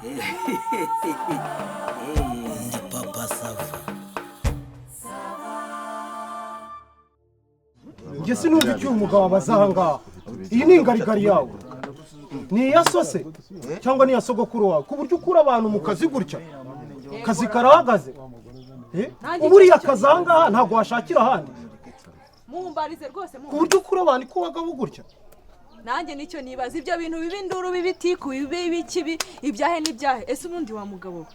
Ndi Papa Sava. Njye sinumva icyo uyu mugabo abaza aha ngaha. Iyi ni ingarigari yawe, ni iya sose cyangwa ni iya sogokuru wawe, ku buryo ukura abantu mu kazi gutya, kazi karahagaze? Eh? Ubu uriya kazi aha ngaha ntabwo washakira ahandi? Mumbarize rwose. Ku Mumbarize. buryo ukura abantu ko wagabo gutya? Nanjye nicyo nibaza. Ibyo bintu biba induru, biba itiku, biba ibikibi, ibyahe n'ibyahe. Ese ubundi wa mugabo we,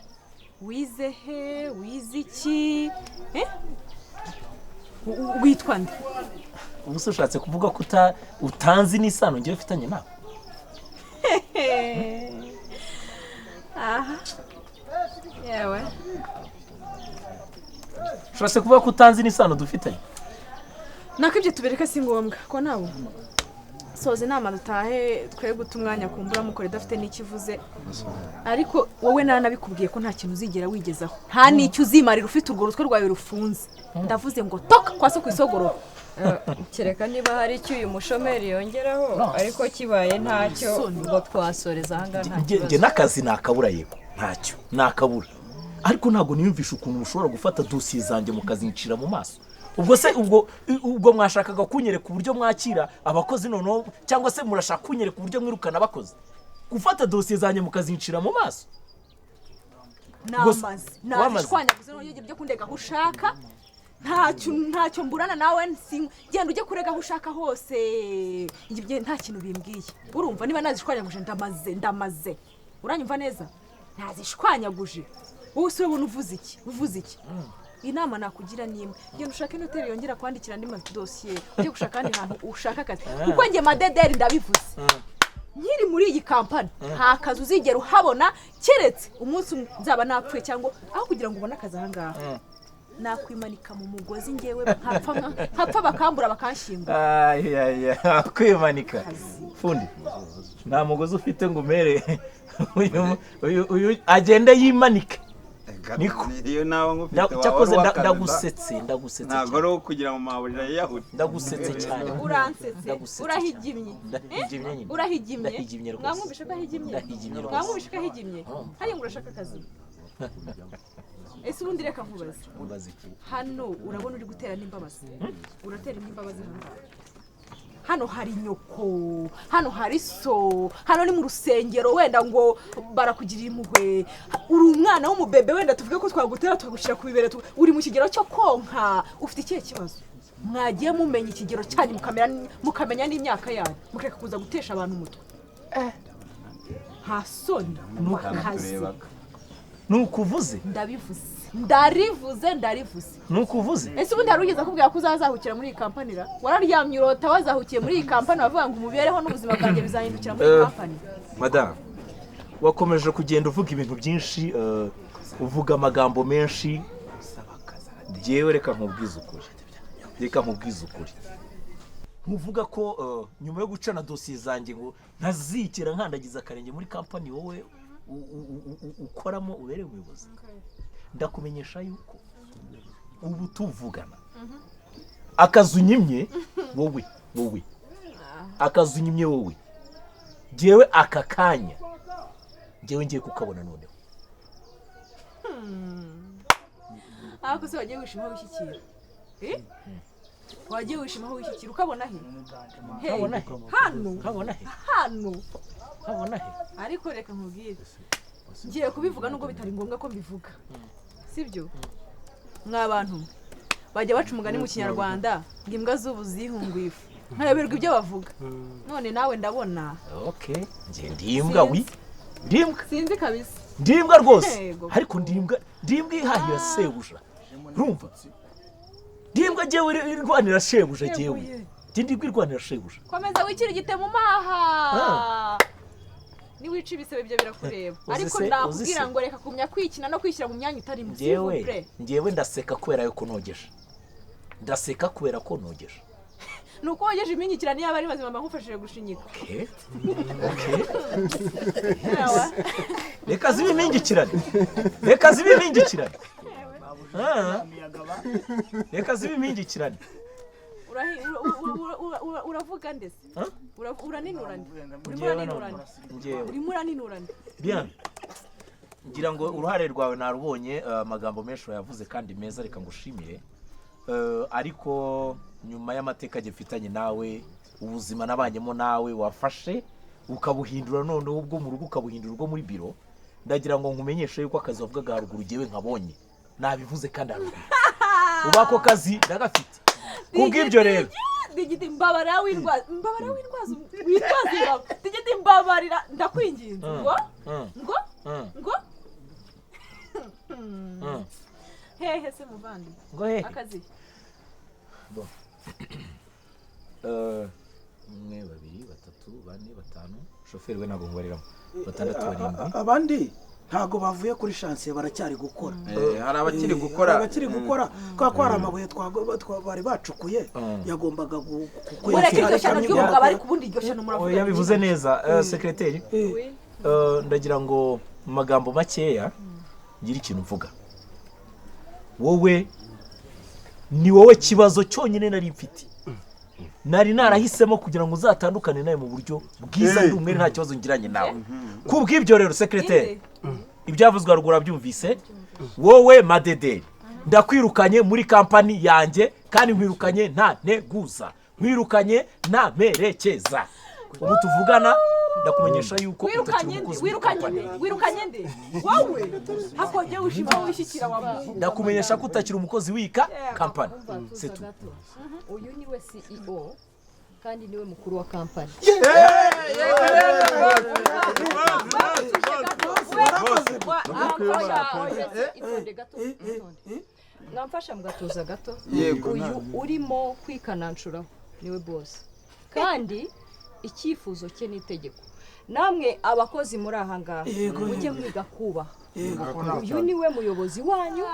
wize he? Wize iki? Eh? Witwa nde? Ubu se ushatse kuvuga ko utanzi n'isano ngewe mfitanye nawe? Aha, yewe. Ushatse kuvuga ko utanzi n'isano dufitanye? Nako ibyo tubereka si ngombwa ko nabo soza inama dutahe, twe guta umwanya ku mburamukoro idafite n'ikivuze. Ariko wowe nanabikubwiye ko nta kintu uzigera wigezaho, nta n'icyo uzimarira ufite urwo rutwe rwawe rufunze. Ndavuze ngo toka kwa so ku isogororo. Kereka niba hari icyo uyu mushomeri yongeraho, ariko kibaye ntacyo, ubwo twasoreza ahangaha, nta Njye kibazo. N'akazi nakabura, yego, ntacyo nakabura, ariko ntabwo niyumvisha ukuntu mushobora gufata dosiye zanjye mukazincira mu maso. Ubwo se ubwo mwashakaga kunyereka uburyo mwakira abakozi noneho, cyangwa se murashaka kunyereka uburyo mwirukana abakozi, gufata dosiye zanjye mukazincira mu maso? Namaze. Wamaze. Nabishwanyaguze. Nongeye byo kundega aho ushaka, ntacyo mburana nawe. Genda ujye kurega aho ushaka hose. Ibyo nta kintu bimbwiye. Urumva, niba nazishwanyaguje, ndamaze, ndamaze. Uranyumva neza? Nazishwanyaguje. Wowe se urabona uvuze iki? Uvuze iki? Inama nakugira ni imwe: genda ushake noteri yongera kwandikira andi madosiye, ujye gushaka ahandi hantu ushaka akazi, kuko njye Madederi ndabivuze, nkiri muri iyi kampani nta kazi uzigera uhabona, keretse umunsi umwe nzaba napfuye, cyangwa aho kugira ngo ubone akazi aha ngaha nakwimanika mu mugozi ngewe nkapfa, nkapfa bakambura bakanshyingura. Ayaya, kwimanika! Fundi, nta mugozi ufite ngo umere uyu agende yimanike. Niko. Iyo nawe ngufite waba Cyakoze uri uw'akazi da. ndagusetse, ndagusetse Ntabwo cyane. ari uwo kugira ngo mabuja yiyahure. Ndagusetse cyane. Uransetse. Ndagusetse. Urahigimye. Ndahigimye nyine. Urahigimye. Ndahigimye rwose. Mwamwumvishe ko ahigimye? Ndahigimye rwose. Mwamwumvishe ko ahigimye? Hariya ngo urashaka akazi. Ese ubundi reka nkubaze. Mbaze iki? Hano urabona uri gutera n'imbabazi, uratera n'imbabazi hano. Hano hari nyoko, hano hari so, hano ni mu rusengero, wenda ngo barakugirira impuhwe. Uri umwana w'umubebe, wenda tuvuge ko twagutera tukagushyira ku bibere, uri mu kigero cyo konka. Ufite ikihe kibazo? Mwagiye mumenya ikigero cyanyu, mukamenya n'imyaka yanyu, mukareka kuza gutesha abantu umutwe. Nta soni? Akazi. Ni ukuvuze? Ndabivuze, ndarivuze, ndarivuze. Ni ukuvuze? Ese ubundi hari ugeze akubwira ko uzazahukira muri iyi kampani ra? Wararyamye urota wazahukiye muri iyi kampani, wavuga ngo umubereho n'ubuzima bwanjye bizahindukira muri iyi kampani? Madamu, wakomeje kugenda uvuga ibintu byinshi, uvuga amagambo menshi. Njyewe reka nkubwize ukuri, reka nkubwize ukuri. Ntuvuga ko nyuma yo gucana dosiye zanjye ngo ntazigera nkandagiza akarenge muri kampani wowe ukoramo, ubereye umuyobozi, ndakumenyesha yuko ubu tuvugana akazi unyimye wowe, akazi unyimye wowe, njyewe aka kanya njyewe ngiye kukabona noneho. Ariko se wagiye wishima aho wishyikira? Eh? Wagiye wishima aho wishyikira, ukabona he? He? Nkabona he? Hano. Nkabona he? Hano. Nkabona he? Ariko reka nkubwire, ngiye kubivuga nubwo bitari ngombwa ko mbivuga, sibyo? Mwa bantu mwe, bajya baca umugani mu Kinyarwanda ngo imbwa z'ubu zihunguye ifu, nkayoberwa ibyo bavuga. None nawe ndabona. Okay, njye ndimbwa wi, ndimbwa. Sinzi kabisa. Ndimbwa rwose. Yego. Ariko ndimbwa, ndimbwa ihahira sebuja. Urumva, ndimbwa njyewe irwanira shebuja. Njyewe njye ndimbwa irwanira shebuja. Komeza wikirigite mu maha, niwica ibisebe ibyo birakureba. Uzi Ariko uzi nakubwira se? ngo reka kumya kwikina no kwishyira mu myanya utarimo. Njyewe S'il vous plaît. Njyewe ndaseka kubera yuko nogeje, ndaseka kubera ko nogeje. Ni uko wogeje iminyikira, niyo aba ari mazima mba nkufashije gushinyika. Okay. Yawa. Reka zibe impingikirane, reka zibe impingikirane. Ah. Reka zibe impingikirane. Uravuga ndetse. Huh? Uraninura nde? Urimo Njyewe uraninura none nde? njyewe Urimo uraninura nde? Bien. Ngira ngo uruhare rwawe narubonye, amagambo menshi wayavuze kandi meza, reka ngushimire. Ariko nyuma y'amateka mfitanye nawe, ubuzima nabanyemo nawe wafashe ukabuhindura, noneho ubwo mu rugo ukabuhindura ubwo muri biro, ndagira ngo nkumenyeshe yuko akazi wavugaga haruguru jyewe nkabonye, nabivuze kandi haruguru ubu ako kazi ndagafite. Kubw'ibyo rero, Digidi, mbabarira, windwaza, mbabarira, windwaza, witwaza ingabo. Digidi, mbabarira, ndakwinginze ngo ngo ngo hehe se muvandi? Ngo hehe? Akazi. Umwe, babiri, batatu, bane, batanu, shoferi we ntabwo nkubariramo, batandatu, barindwi. Abandi ntabwo bavuye kuri chantier, baracyari gukora. Hari abakiri gukora. Hari abakiri gukora kubera ko hari amabuye bari bacukuye yagombaga Mureke iryo shyano kamyo ry'umugabo, ariko ubundi iryo shyano muravuga. Oya, yabivuze neza. Sekreteri, ndagira ngo mu magambo makeya ngire ikintu mvuga. Wowe ni wowe kibazo cyonyine nari mfite, nari narahisemo kugira ngo uzatandukane nawe mu buryo bwiza, ndi umwere, nta kibazo ngiranye nawe. Kubw'ibyo rero, sekreteri, ibyavuzwe haruguru urabyumvise. Wowe Madederi, ndakwirukanye muri kampani yanjye, kandi nkwirukanye nta nteguza, nkwirukanye nta mperekeza. Ubu tuvugana ndakumenyesha yuko utakiri Wirukanye nde? umukozi muri Wirukanye kampani. nde? Wirukanye nde? Wowe hakongeye wishima wishyikira wa muhungu. Ndakumenyesha ko utakiri umukozi w'ika kampani. Umva, tuza C'est tout. gato. Uyu niwe CEO kandi niwe mukuru wa kampani. Itonde gato, itonde. Mwamfasha mugatuza gato. Yego. Uyu urimo kwikananshuraho niwe boss, kandi icyifuzo cye ni itegeko. Namwe abakozi muri aha ngaha, mujye mwiga kubaha. Uyu niwe muyobozi wanyu,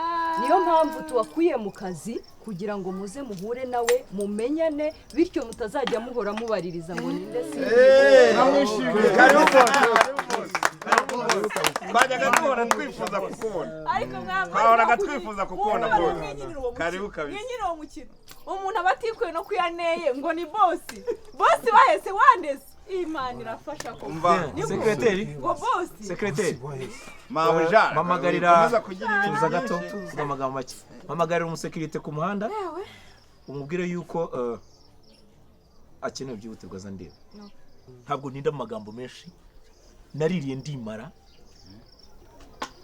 niyo mpamvu tubakuye mu kazi kugira ngo muze muhure nawe mumenyane, bityo mutazajya muhora mubaririza ngo ninde si. Karibu boss, karibu boss. Twajyaga duhora twifuza kukubona. Ariko mwaba Twahoraga twifuza kukubona, boss. Mwinyinira uwo mukino. Karibu kabisa. Mwinyinira uwo mukino. Umuntu aba atikwiye no kuyaneye ngo ni boss, boss bahese wandese. Imana irafasha ko Umva. Sekreteri, ngo boss. Sekreteri, Mabuja, mpamagarira ukomeza kugira ibintu tuza gato. byinshi. Tuvuga amagambo make. Mpamagarira umusekirite ku muhanda, umubwire yuko akenewe byihutirwa, aza ndeba. Ntabwo ntinda mu magambo menshi. Naririye ndimara,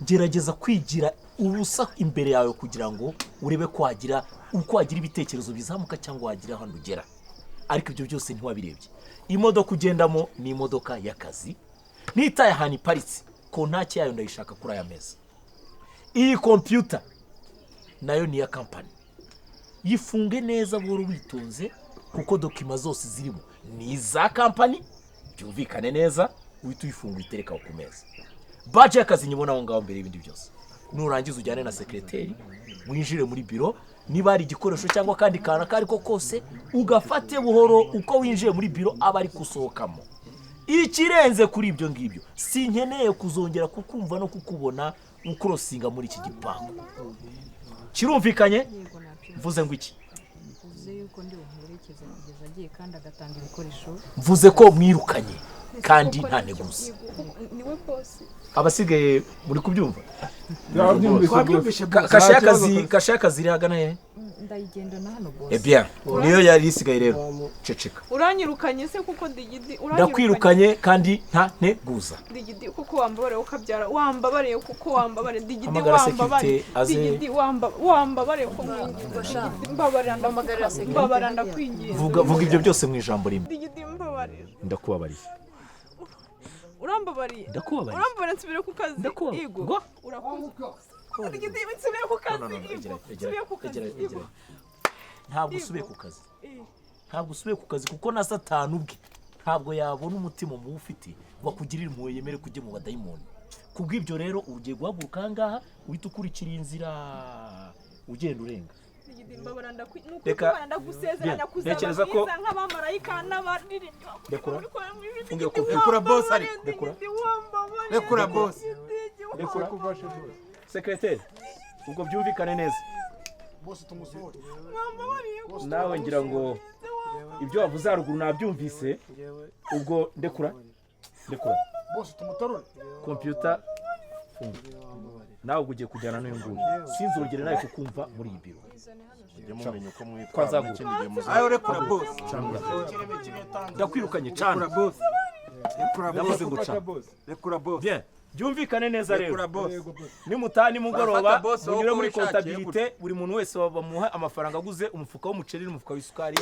ngerageza kwigira ubusa imbere yawe kugira ngo urebe ko wagira uko wagira ibitekerezo bizamuka cyangwa wagira ahantu ugera, ariko ibyo byose ntiwabirebye. Imodoka ugendamo ni imodoka y'akazi, ntitaye ahantu iparitse, kontaki yayo ndayishaka kuri aya meza. Iyi kompiyuta nayo ni iya kampani, yifunge neza buhoro witonze, kuko documents zose zirimo ni iza kampani. Byumvikane neza, uhita uyifunga uyitereka aho ku meza. Badge y'akazi nyibona aho ngaho mbere y'ibindi byose. Nurangiza ujyane na sekreteri, winjire muri biro. Niba hari igikoresho cyangwa akandi kantu ako ari ko kose, ugafate buhoro, uko winjiye muri biro aba ari gusohokamo. Ikirenze kuri ibyo ngibyo, sinkeneye kuzongera kukumva no kukubona ukorosinga muri iki gipangu. Kirumvikanye? Yego, nabyumva. Mvuze ngo iki? Uvuze yuko ndi bumuherekeze kugeza agiye kandi agatanga ibikoresho. Mvuze ko mwirukanye kandi nta nteguza. Niwe boss. Abasigaye muri kubyumva? Twabyumvishe. Kashe y'akazi, kashe y'akazi iri ahagana he? Ndayigendana hano, boss. Eh bien, niyo yari isigaye rero, ceceka. Uranyirukanye se kuko, Digidi, uranyirukanye? Ndakwirukanye kandi nta nteguza. Digidi, kuko wambabariye ukabyara, wambabariye kuko wambabariye, Digidi. Hamagara Wambabariye. sécurité aze. Digidi, wambabariye ko mwinginze. Digidi, mbabarira, Sécurité mbabarira, hariya. ndakwinginze. Vuga, vuga ibyo byose mu ijambo rimwe. Digidi, mbabarira. Ndakubabariye. Urambabariye? Ndakubabariye. Urambabariye nsubire ku kazi? Ndakubabariye. Igo. Ngo? Urakoze Digidi, nsubire ku No, kazi? no, no, Igo. egera, egera, Nsubire ku kazi? egera, Igo. egera. Ntabwo usubiye ku kazi. Eh. Ntabwo usubiye ku kazi, kuko na Satani ubwe ntabwo yabona umutima mubi ufite ngo akugirire impuhwe yemere kujya mu badayimoni. Kubw'ibyo rero, ugiye guhaguruka aha ngaha, uhita ukurikira inzira ugenda urenga. Digidi, mbabarira, ndagusezeranya Bien, kuzaba ntekereza ko- mwiza nk'abamarayika n'abaririmbyi. Rekura. Funga. Funga iyo kompiyuta. Rekura boss ariko. Rekura. Rekura boss. Rekura. Sekreteri, ubwo byumvikane neza. Nawe ngira ngo ibyo wavuze haruguru nabyumvise. Ubwo ndekura, ndekura. Bose tumutorore. Kompiyuta. Funga. Nawe ubwo ugiye kujyana n'uyu nguyu, sinzongere nawe kukumva muri iyi biro. Mujye mumenya uko mwitwara Twazaguka. n'ikindi gihe muzaza. Ayo, rekura boss. Ndakwirukanye cyane. Rekura boss, rekura. Ndavuze ngo Boss, ca. rekura boss. Bien, byumvikane neza rero. Rekura boss. Nimutaha nimugoroba, Barafata boss wowe munyure uko muri wishakiye. comptabilité, buri muntu wese bamuha amafaranga aguze umufuka w'umuceri n'umufuka w'isukari.